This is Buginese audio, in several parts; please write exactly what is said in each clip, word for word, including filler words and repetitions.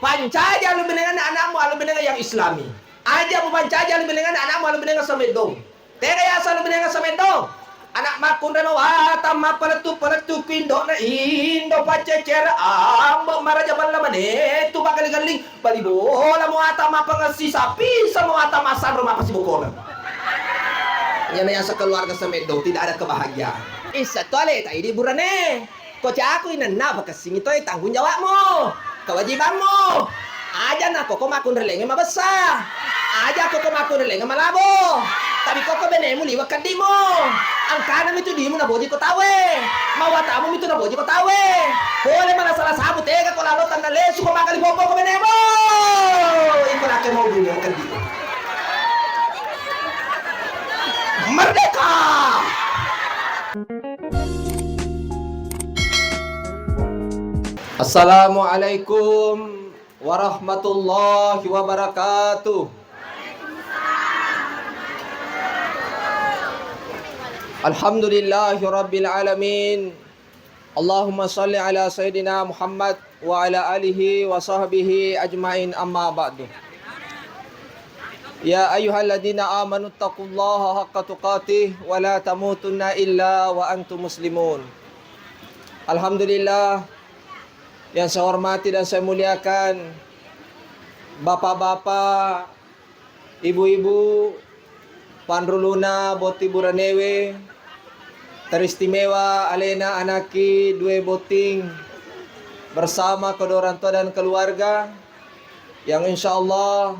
Pancaji alubinengenna anakmu alubinengan yang islami. Aja mupancaji alubinengenna anakmu alubinengan sameddong. Tega yaseng alubinengan sameddong. Anak makkunrai mawatang mappalettu-palettu ku indo'na indo paccecere ambo maraja balla manetu pagelli-gelli bali bola muatang mappangessi sapi sa muatang massanro mappasibokoreng. Iyana yaseng keluarga sameddong tidak ada kebahagiaan. Issa tu aleta idi burane. Ko caku inenna pakessingi toi tanggung jawabmu, kewajibanmu. Aja nakko ko makkunrellengnge mabessa. Aja ko ko makkunrellengnge malabo. Tapi ko ko benemu liwe keddimu. Angkana mitu dimu naboji ko tawe. Mawatamu mitu naboji ko tawe. Pole mana salah sabu tega ko lalo tanna lesu ko makali popo ko benemu. Iko nakke mau dunia keddi. Merdeka. Assalamualaikum warahmatullahi wabarakatuh. Alhamdulillahi rabbil alamin. Allahumma salli ala sayyidina Muhammad wa ala alihi wa sahbihi ajmain, amma ba'du. Ya ayyuhalladzina amanu taqullaha haqqa tuqatih wa la tamutunna illa wa antum muslimun. Alhamdulillah, yang saya hormati dan saya muliakan, bapak-bapak, ibu-ibu, panruluna botting buranewe, teristimewa alena anakki dua botting bersama kedua orang tua dan keluarga yang insya Allah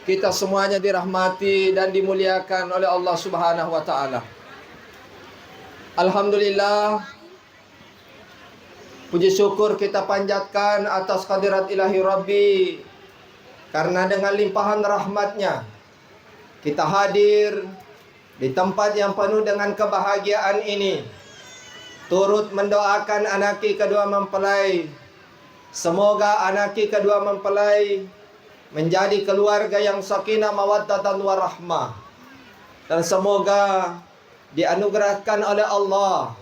kita semuanya dirahmati dan dimuliakan oleh Allah Subhanahu wa Ta'ala. Alhamdulillah, puji syukur kita panjatkan atas hadirat ilahi Rabbi, karena dengan limpahan rahmatnya, kita hadir di tempat yang penuh dengan kebahagiaan ini, turut mendoakan anakki kedua mempelai. Semoga anakki kedua mempelai menjadi keluarga yang sakinah mawaddatan warahmah. Dan semoga dianugerahkan oleh Allah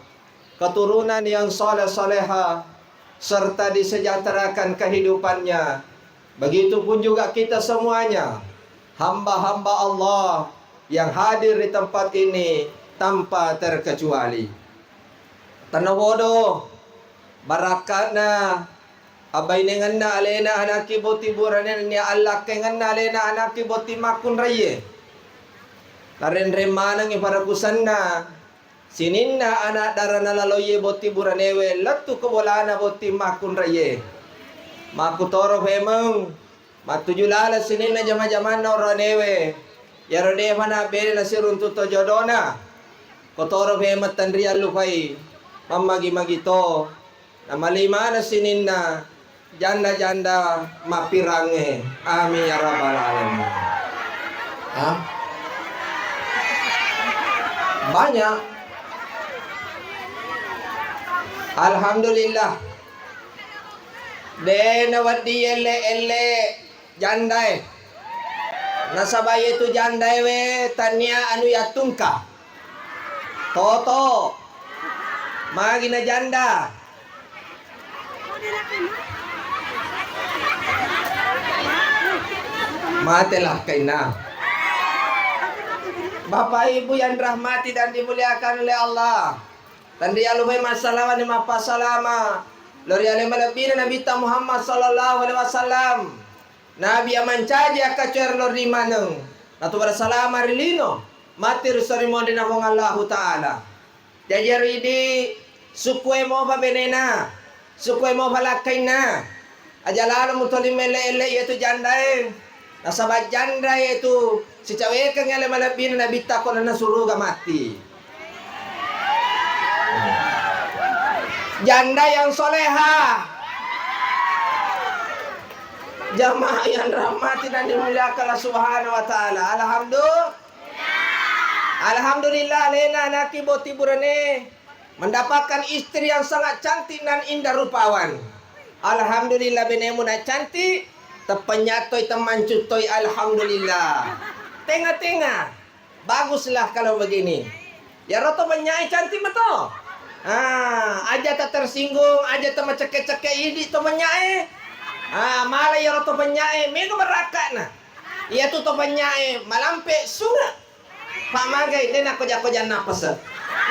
keturunan yang saleh-saleha, serta disejahterakan kehidupannya. Begitupun juga kita semuanya, hamba-hamba Allah yang hadir di tempat ini tanpa terkecuali. Tennawodo, barakka'na abbainengenna alena anakki botting burane nennia allakkengenna alena anakki botting makkunraie. Narenreng manengngi parakusanna sininna ana' dara nalaloie botting buranewe lettu ko bolana botting makkunraie. Makkutoro femeng mattuju laleng sininna jama-jamanna oranewe. Iyaro defa nabbene nasiruntu to jodona. Kotoro femeng tenriang lupai mammagi-magi to. Namali maneng sininna janda-janda mappirangnge. Amin ya rabbal alamin. Hah? Banyak. Alhamdulillah. De nawedding elle-elle jandae. Nasaba iyetu jandae we tania anu yattungka. Toto. Magi na janda. Mate lakkainna. Bapak Ibu yang dirahmati dan dimuliakan oleh Allah. Tenriang lupai massalawa ni mappasalama lao ri ale malebbina Nabitta Muhammad sallallahu alaihi wasallam. Nabi yang mancaji akkacoer lao ri maneng. Natu bersalama ri lino. Matti ri sorimonrinna Puang Allahu Ta'ala. Jaji ero idi sukkue mopa benena, sukkue mopa lakkainna. Aja lalo mutoli melle-elle iyatu jandae. Nasaba jandae tu sicawekeng ale malebbina Nabitta ko lalenna suruga matti. Janda yang soleha. Jamaah yang dirahmati dan dimuliakan Allah Subhanahu wa Ta'ala. Alhamdulillah. Alhamdulillah, alena anakki botting burane mendapatkan istri yang sangat cantik dan indah rupawan. Alhamdulillah, benemu na cantik, teppenyattoi, temmancuttoi, alhamdulillah. Tenga-tenga. Baguslah kalau begini. Iyaro to mennyae cantik mato. Ah, aja tak tersinggung, aja tak macekke-cekke idi to mennyae. Ah, Mala iyaro to pennya'e mega berakka'na. Iyatu to pennya'e malampe sunge'. Pak magai de' nakoja-koja napase'.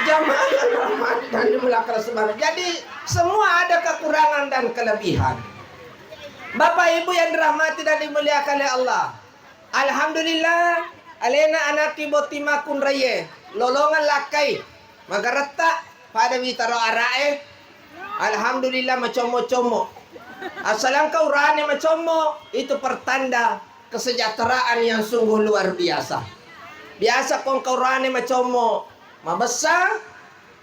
Jamaah yang dirahmati dan dimuliakan Allah Subhanahu. Jadi semua ada kekurangan dan kelebihan. Bapak Ibu yang dirahmati dan dimuliakan oleh Allah. Alhamdulillah, alena anakki botting makkunraie, lolongeng lakkai, magaretta, pada witaro ara'e. Alhamdulillah, macommo-commo. Assalengka urane macommo, itu pertanda kesejahteraan yang sungguh luar biasa. Biasa ko engka urane macommo, mabessa,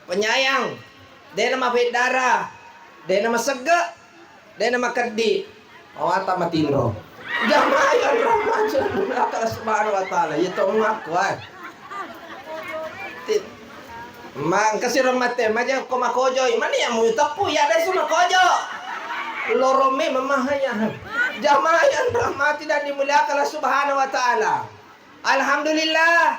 penyayang, de'na mafeddara, de'na masegge', de'na makeddi, mawatang matinro. Jamaah yang dirahmati Allah Subhanahu wa Ta'ala, iya to makku, eh. Ti-, mangkasi remmate, maja ko makojoi, mani yang mau teppu, ya ada semua kojo. Lorome memahaya. Jamaah yang dirahmati dan dimuliakan Allah Subhanahu wa Ta'ala. Alhamdulillah,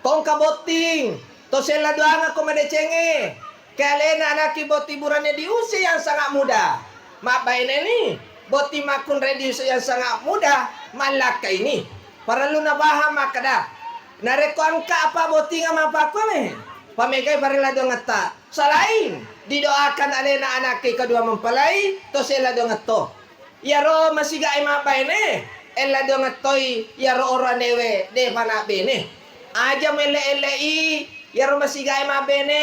ko engka botting, to sella doangeng ko madecengnge, ke alena anakki botting burane di usia yang sangat muda. Mabbaineni, botting makkunrai di usia yang sangat muda, mallakkaini. Parellu napahang makkeda, narekko engka apa bottinga mapakkuame, pamegai parella doangetta. Selain didoakan alena anakki kedua mempelai, to sella doangeng to. Iyaro masigae mabbaine, ella doangettoi iyaro oroanewe de'pa nabbene. Aja muelle-elle'i iyaro masigae mabbene,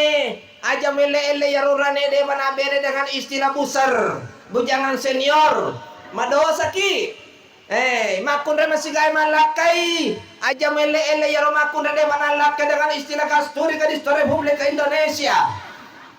aja muelle-elle iyaro oroane de'pa nabbene dengan istilah buser, bujangan senior. Madosaki. Eh, makkunrai masigae mallakkai, aja muelle-elle iyaro makkunrai de'pa nallakkai dengan istilah kasturi gadis Republik Indonesia.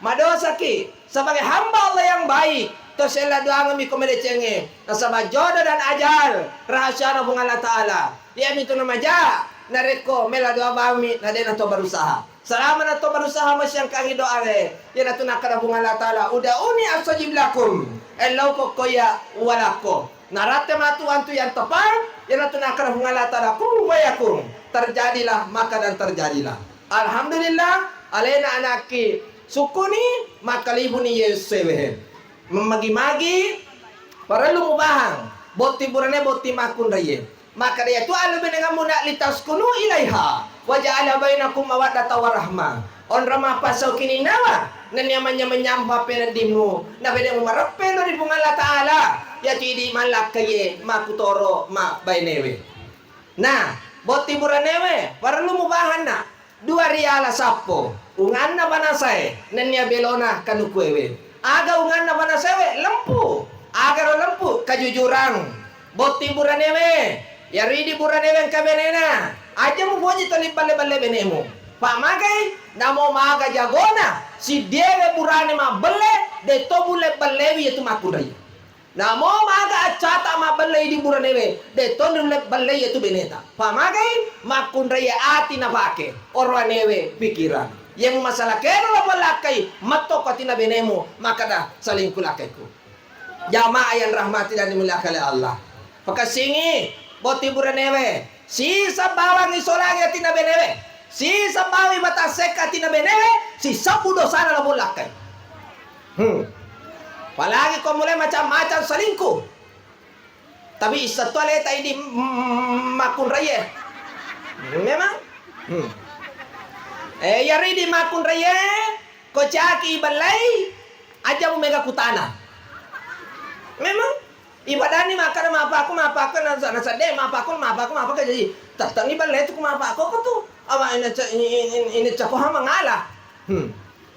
Madosaki. Sebagai hamba Allah yang baik, to sella doangemmi ko madecengnge, nasaba jodoh dan ajal rahasiana Puang Allah Ta'ala. Iyamitu namaja, narekko mela doa bawammi, na de'na to berusaha. Selama na to berusaha, massiangkangi doae, iyanatu nakkeda Puang Allah Ta'ala, "Ud'uni astajib lakum." Ellau kokkoya walakko. Naratte matu antu yang tepat, iyanatu nakkeda Puang Allah Ta'ala, "Kun fayakun." Terjadilah, maka dan terjadilah. Alhamdulillah, alena anakki sukkuni, makkalibuni Yesus ewe. Memmagi-magi, parellu mubahang, botting burane botting makkunraie. Makkeda iyatu allubenengammu na litaskunu ilaiha, wa ja'ala bainakum mawaddata wa rahma. Onrong mappasau kininnawa, nennia manynya-manynyampa peneddimmu, na bedemu mareppe lo ri Puang Allah Ta'ala, iyatu idi mallakkaie makkutoro mabbainewe. Nah, botting buranewe, parellu mubahanna. Dua riala sappo, unganna panasae, nennia belona kanukuewe. Aga unganna panasaewe? Lempu. Agaro lempu? Kejujuran. Botting buranewe, yaridi buranewe engka benena. Aja mupoji toli balle-balle benemu. Pak magai, namo maga jagona, siddiewe burane mabbelle, de to bulle ballewi yetu makkunrai. Namo maga accata mabbellei di buranewe, de to nulle bellei yetu beneta. Pamagai makkunraie ati napake, oroanewe pikiran. Yemu masalah kena lapellakkai, metto ko atina benemu, makkeda selingkuh lakkaiku. Jamaah yang rahmati dan dimuliakan oleh Allah. Pakessingi, botting buranewe, siseng bawang isolangi atinna benewe, siseng bawang ibatassekka atinna benewe, sisebbu dosana lapong lakkai. Hmm. Apalagi ko mulai macam-macam selingkuh. Tapi isseng to aleta idi, mm, makkunraie. Memang. Hmm. Eh, iyaro idi makkunraie, ko caki ibellai, aja mu mega kutana. Memang. Ibadanni makkeda, "Mapakku, mapakku," nasa-, nasadde, "Mapakku, mapakku, mapakku," jadi tettengngi belle tu ku mapakku ko tu. Awa ina ce-, i-, i-, i-, ini cako ha mangala. Hmm.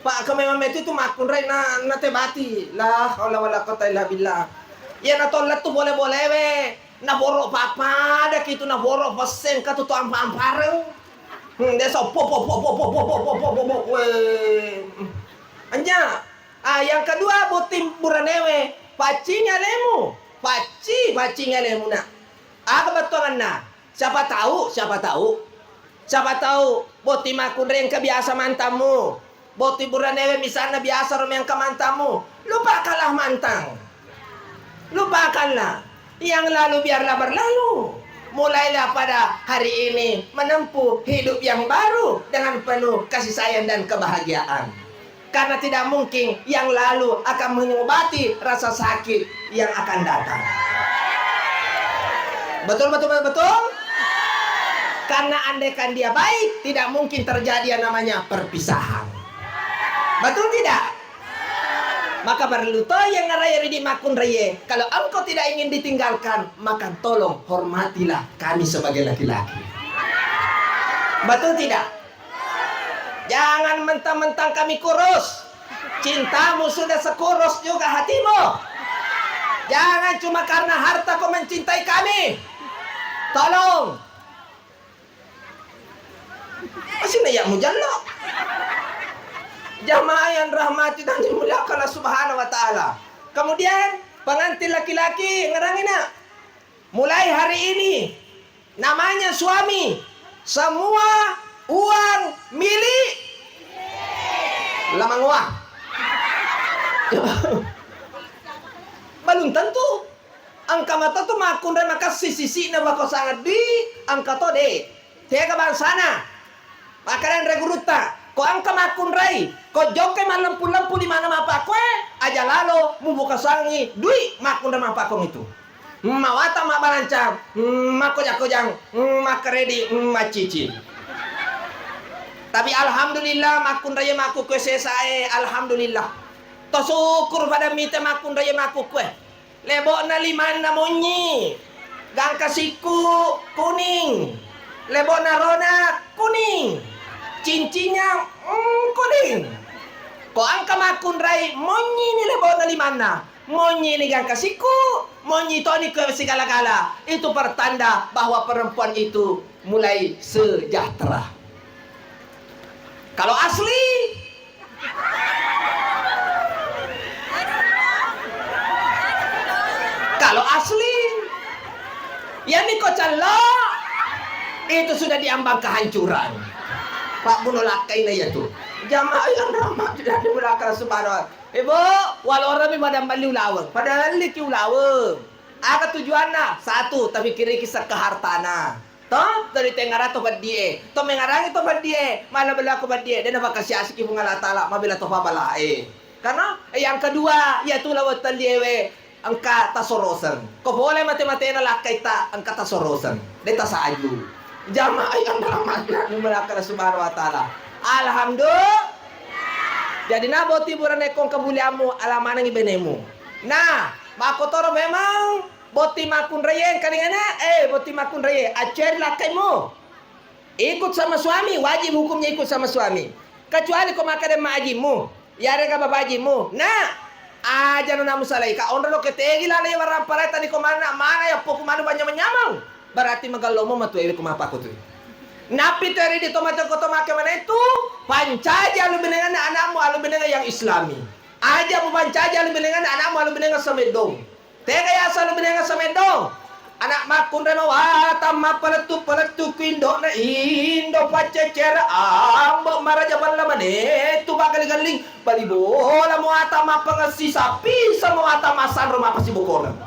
Pak, ko memang metu tu makkunrai na, na tebati. La haula wala quwata illa billah. Iya na tolle tu bole-bolewe. Na boro papada kitu, na boro pesseng ka tu to ampa-ampareng. Hmm, desa po, po, po, we. Anja, Ah, yang kedua, botting buranewe, paccingi alemu. Pacci, paccingi alemu, Nak. Aga bettuanganna? Siapa tahu, siapa tahu. Siapa tahu, botting makkunrai engka biasa mantammu. Botting buranewe misalna biasa ro engka mantammu. Lupakanlah mantan. Lupakanlah. Yang lalu biarlah berlalu. Mulailah pada hari ini menempuh hidup yang baru dengan penuh kasih sayang dan kebahagiaan. Karena tidak mungkin yang lalu akan mengobati rasa sakit yang akan datang. Betul, betul, betul, betul? Karena andaikan dia baik, tidak mungkin terjadi yang namanya perpisahan. Betul tidak? Maka perlu to yang naraye ridi makkunraye. Kalau engkau tidak ingin ditinggalkan, maka tolong hormatilah kami sebagai laki-laki. Betul tidak? Jangan mentang-mentang kami kurus. Cintamu sudah sekurus juga hatimu. Jangan cuma karena harta kau mencintai kami. Tolong. Masih na ya mujallo. Jamaah yang rahmati dan dimuliakan Allah Subhanahu wa Ta'ala. Kemudian, pengantin laki-laki, ngerangina. Mulai hari ini, namanya suami, semua uang milik lamangoa. Belum tentu. Engka mata tu makkunrai makessing sisi'na bako sangaddi, engka to de. Tega bangsana. Makkeda anre gurutta, ko engka makkunrai, ko jokkai mallempu-lempu di mana mapakkoe, aja lalo mubuka sangi dui makkunrai mapakkong itu. Mawata mabbalanca, makkoja-kojang, makkaredi, macicil. Tapi alhamdulillah makkunrai makkukkue sesae, alhamdulillah. Tosukkuru pada mite makkunrai makkukkue. Lebo'na limanna monyi, gangka sikku kuning, lebo'na rona kuning, cincinnya, mm, kuning. Ko engka makkunrai monyini lebo'na limanna, monyini gangka sikku, monyi toni ke sigala-gala. Itu pertanda bahwa perempuan itu mulai sejahtera. Kalau asli, Kalau asli, ya niko callo, itu sudah diambang kehancuran. Pak Buno lakkaina ya tu. Jamaah yang rahmat tidak dimulakan subhanahu wa. Ibu, walorami madamballi ulaweng. Padahal liki ulaweng. Aga tujuanna? Satu, tafikiriki sekka hartana. To, to ditengara to peddie. To mengarangi to peddie. Mala bela ko peddie. Dena pakasiasiki Puang Allah Taala. Mabela to pabalae. Karena, eh, yang kedua, yatu lawang telliewe engka tasoroseng. Ko pole mate-matena lakkaita engka tasoroseng. De tasaju. Jamaah yang rahmati Allah Subhanahu wa Taala. Alhamdulillah. Jadi na boti burane kong kebuliammu alamanangi benemu. Nah, makkotoro memang Botting makkunraie engkalingana, eh, botting makkunraie, acceri lakkaimu. Ikut sama suami, wajib hukumnya ikut sama suami. Kecuali ko makkeda ma ajimmu, yarega baba ajimmu, "Nak, aja na namu salaika, onro lo ketegi lalo iya waramparae tadi ko manna, mana ya poku manu banyamang-nyamang." Berarti magellomo matu ewe ko mapakko tu. Nappi tu eri di tomateko to make manettu, pancaji alubinenganna anakmu, alubinengan yang islami. Aja mupancaji alubinenganna anakmu, alubinengan sameddong. Tega yaseng alubinengan sameddong? Anak makkunrai mawatang mappalettu-palettu ku indo'na, indo paccecere ambo maraja balla manettu paggalling-galling, bali bola muatang mappangessi sappi, sa muatang massanro mappasibokoreng.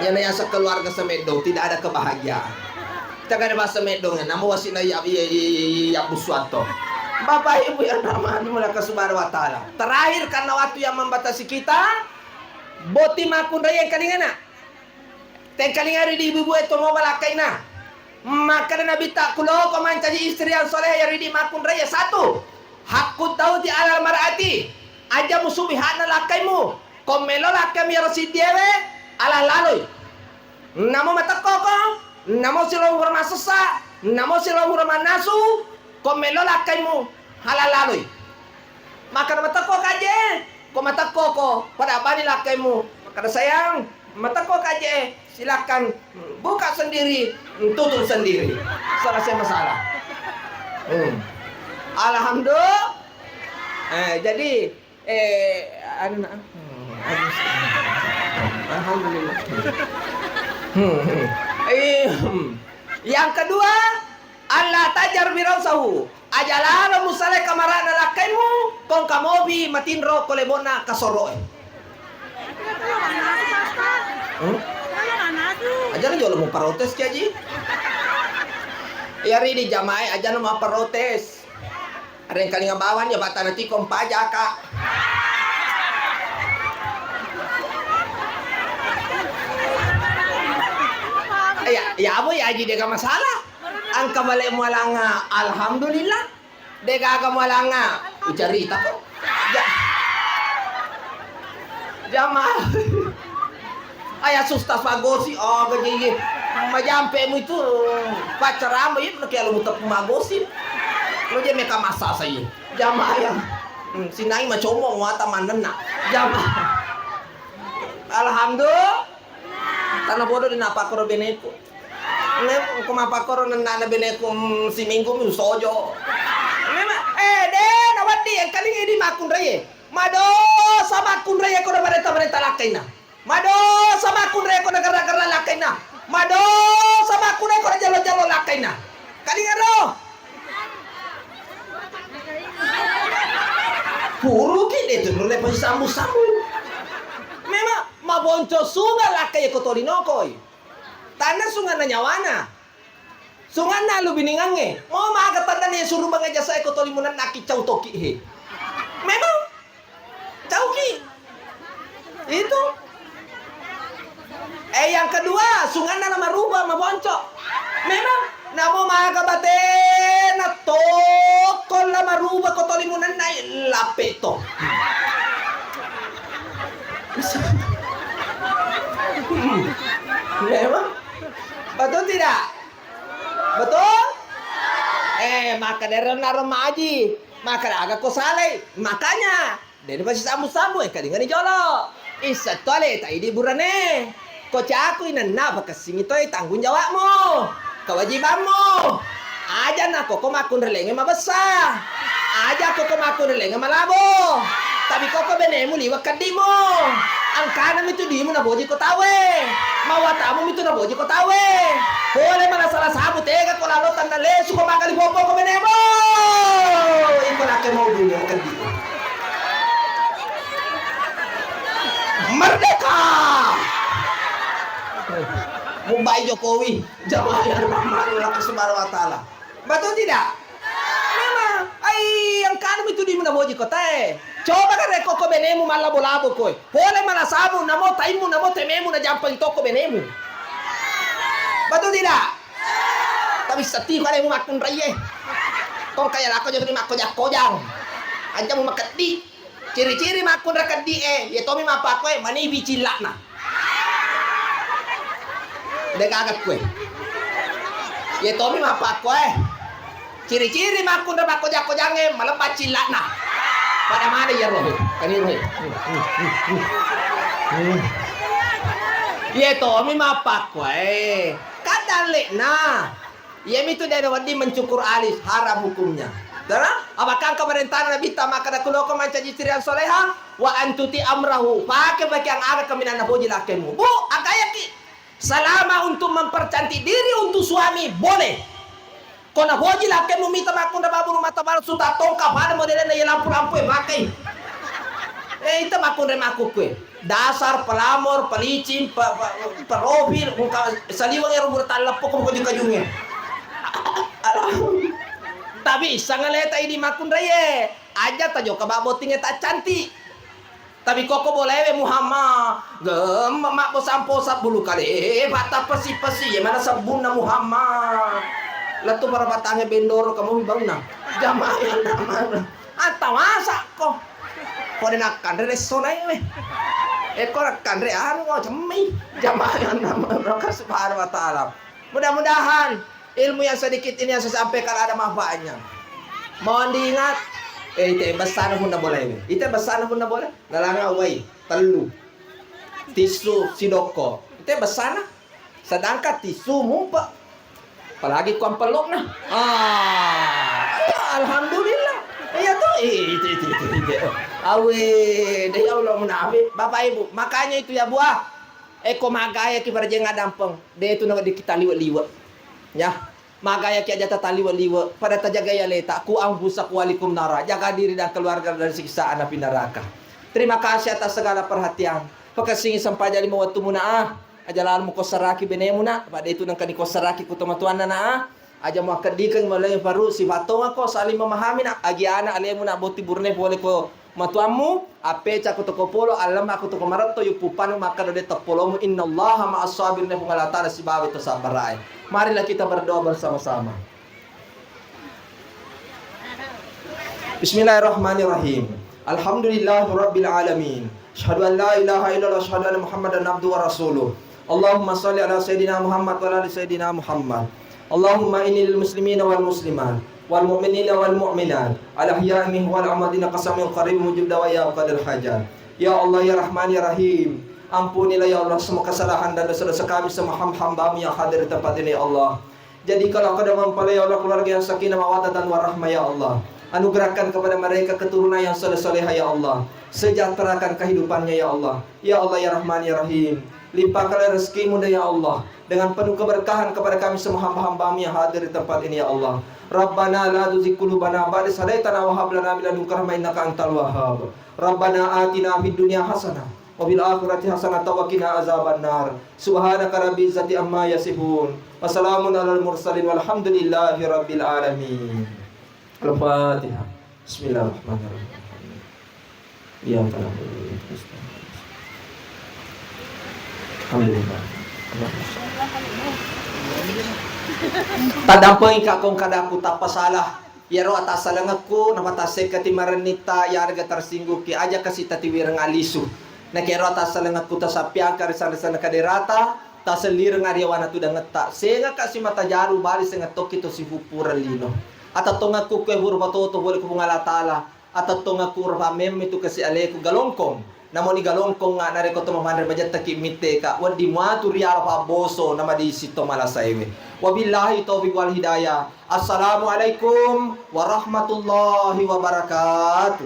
Iyana yaseng keluarga sameddong, tidak ada kebahagiaan. Tega ada bahasa meddong, namo wasi'na ya, ya, ya, ya, ya, ya, bussuatto. Bapak Ibu yang rahmati Allah Subhanahu wa Ta'ala. Terakhir, karena waktu yang membatasi kita, Botting makkunraie engkalingana. Tengkalinga ri di ibu-ibu e to moba lakkaina. Makkeda Nabitta, kuloko mancaji istri yang soleh ya ri di makkunraie. Satu, haqqu zauji alal mar'ati. Aja musubi hakna lakkaimu. Ko melo lakkaimu yaro siddiewe, ala laloi. Namo matekkoko, namo silong hura masessa, namo silong hura mannasu, ko melo lakkaimu, ala laloi. Makkeda matekko kaje, ko matekkoko, pada bani lakkaimu. Makkeda, "Sayang, matekko kaje, silakan buka sendiri, tutup sendiri." Selesai masalah. Hmm. Alhamdulillah. Eh, jadi, eh, anu, nah. Hmm, aduh. Alhamdulillah. Hmm, hmm. Eh, hmm. Yang kedua, Allah tajar firausahu. Aja lalo musalai kamarana lakkaimu, kongka mobi matinro ko lebona kasoro'e. Hmm? Aja lo jolo muparotes ki, Aji. Iya ri di jamae, aja lo maparotes. Areng kalinga bawang ya batana tiko mpajaka. Ya apa ya, Ji, de'ga masalah. Engka bale mualanga, alhamdulillah. De'gaga mualanga, ucaritako. Ja-, jamaah. Aya sustas paggosi, oh, gaji, majampemu itu, pacarama itu, nakialu muteppu maggosi. Lo je meka masa saya. Jamaah ya. Hmm, sinai macomo muata manenna. Jamaah. Alhamdulillah. Tana bodo di napakkoro beneku. Mem-, ko mappakkoro nennana beneku, mm, siminggu mi usojo. Memang, eh, de, nawedding engkalinga idi makkunraie. Madosa makkunraie ko na parenta-parenta lakkainna. Madosa makkunraie ko na gerra-gerra lakkainna. Madosa makkunraie ko na jalo-jalo lakkainna. Kalingaro. Puruki de tu nulle pasi sambu-sambu. Memang mabonco sunga lakkai ko tolinokoi. Tanna sunganna nyawana. Sunganna alu biningangnge. Mau maga tandana surubang jasae ko toli munanna kiccau toki he. Memang cauki. Itu. Eh, yang kedua, sunganna na maruba mabonco. Memang namo maga batena tokko la maruba ko toli munanna lape to. Memang. Betul tidak? Betul? Eh, maka dari naro maji, maka aga ko salai. Makanya, dari pasi sambu-sambu, eh, kalingani jolo. Issa tole, tai di burane. Ko caku inenna, pakessingi toi tanggung jawabmu. Kewajibanmu. Aja na koko makkunrelengnge mabessa. Aja koko makkunrelengnge malabo. Tapi koko benemu liwe keddimu. Angkana mitu dimu naboji ko tawe. Mawatamu mitu naboji ko tawe. Pole malasa-lasamu tega ko lalo tanna lesu ko magali popo ko benemu. Iko nakke mau dunia keddi. Merdeka. Mubai Jokowi. Jamaah yang dirahmati Allah Subhanahu wa Ta'ala. Betul tidak? Memang. Ai, yang kanu itu di mana boji kota eh. Coba kan reko ko benemu malabo-labo koe. Pole malasamu, namo taimmu, namo tememu, na jampang toko benemu. Betul tidak? Tapi seti ko mu makkun raye. Tong kaya lako jadi makko jakko jang. Aja mu makeddi. Ciri-ciri makkunra keddi'e, iye tomi mappakkoe manibi cilla'na. De' gaga kue. Iye tomi mappakkoe. Ciri-ciri makkunra makkoja-kojangnge malebba cilla'na. Pada mana iya rohe? Kani rohe. Iye tomi mappakkoe. Kadang le'na. Iyamitu de' nawedding mencukur alis, haram hukumnya. Tara? Apakah engka parentana Nabitta makkeda kuloko mancaji istri yang soleha? Wa antuti amrahu. Pake pakeang aga kaminang napoji lakkemu. Bu, agayaki. Selama untuk mempercantik diri untuk suami, boleh. Ko napoji lakkemu mita makkunra babu rumah tangga suta tongka pada modelna iya lampu-lampu e pakai. Eh, ita makkunra makkukue. Dasar, pelamor, pelicin, pe-, pe-, pedofil, engka saliweng ero bura talleppo ko kaju-kajungnge. Tapi isseng aleta idi makkunraie, aja tajokka mabbottingnge taccanti. Tapi koko bolewe Muhammad, gemme mabbo sampo sabbulu kale, eh, patta pesi-pesi, ye mana sabbunna Muhammad. Lettu parapatangnge bendoro kamu baunna. Jamaah yang mana? Atta masakko. Kode nakkanre resso naik weh. Eko nakkanre anu mau cemmi. Jamaah yang nama Allah Subhanahu wa Ta'ala. Mudah-mudahan ilmu yang sedikit ini yang saya sampaikan ada manfaatnya. Mohon diingat. Eh, ite besana punna boleh ini. Ite besana punna boleh. Lalanga wai tellu. Tisu sidokko. Ite besana. Sedangkan tisu mumpa. Apalagi kuang pelokna. Ah, alhamdulillah. Iya tuh. Eh, itu, itu, itu, itu. Awe, deh ya Allah menawi. Bapak Ibu, makanya itu ya buah. Eko magaya ki barajeng adampeng. Deh itu nawa dikita liwe-liwe. Ya. Magaya ki aja tata liwe-liwe. Pada tajagai aleta. Ku anfusakum wa ahlikum nara. Jaga diri dan keluarga dari siksaan api neraka. Terima kasih atas segala perhatian. Pakessingi sempajang lima wettumuna ah. Aja lalo mukossaraki benemu na, pada itu nengka nikossaraki ku tomatoanna na ah. Aja muakkeddikeng malai faru sifattonga ko saling memahami na. Agi ana alemu na botting burane pole ko Matuammu, appeca ko toko polo, allama ko toko maretto, yuppu panu makkeda de teppolomu, innallaha ma'as sabirin, Puang Allah Ta'ala sibawa to sabbarae. Marilah kita berdoa bersama-sama. Bismillahirrahmanirrahim. Alhamdulillahi rabbil alamin. Asyhadu an la ilaha illallah, asyhadu anna Muhammadan abduhu wa rasuluh. Allahumma shalli ala sayyidina Muhammad wa ala ali sayyidina Muhammad. Allahumma inni lil muslimina wal muslimat wal mu'minina wal mu'minat al ahya'i minhum wal amwat innaka samiun qaribun mujib da'wat ya qadil hajat. Ya Allah, ya Rahman, ya Rahim, ampunilah ya Allah semua kesalahan dan dosa-dosa kami semua ham-, hambamu yang hadir di tempat ini ya Allah. Jadikanlah kedampingan pada ya Allah keluarga yang sakinah mawaddah dan warahmah ya Allah. Anugerahkan kepada mereka keturunan yang saleh-salehah ya Allah. Sejahterakan kehidupannya ya Allah. Ya Allah, ya Rahman, ya Rahim. Limpahkanlah rezekimu ya Allah dengan penuh keberkahan kepada kami semua hamba-hambamu yang hadir di tempat ini ya Allah. Rabbana la tuzigh qulubana ba'da idh hadaitana wa hab lana min ladunka rahmah innaka antal wahhab. Rabbana atina fid dunya hasanah wa fil akhirati hasanah wa qina azabannar. Subhanaka rabbil izzati amma yasifun. Wa salamun alal mursalin walhamdulillahi rabbil alamin. Al-Fatihah. Bismillahirrahmanirrahim. Iyyaka na'budu wa iyyaka nasta'in. Alhamdulillah. Taddampengika kong kadaku tappa salah. Iyaro atassalengekku napatassekkati marennitta yarega tarsinggukki aja kasi tatiwireng alisu. Nakiaro atassalengekku tasappiangka ri sanre-sanre kaderata, tasellireng ariawana tudangetta. Sengaka simata jaru bali sengeng tokki to sifuppureng lino. Atattongekku kue huru patoto pole ku Puang Allah Ta'ala. Atattongekku ro pammemmi tu kasi aleku galongkong. Namoni galongkongnga narekko to mamanre majettaki mitteka, wedding muatu riala pabboso namadisi to malasaewe. Wabillahi taufiq wal hidayah. Assalamualaikum warahmatullahi wabarakatuh.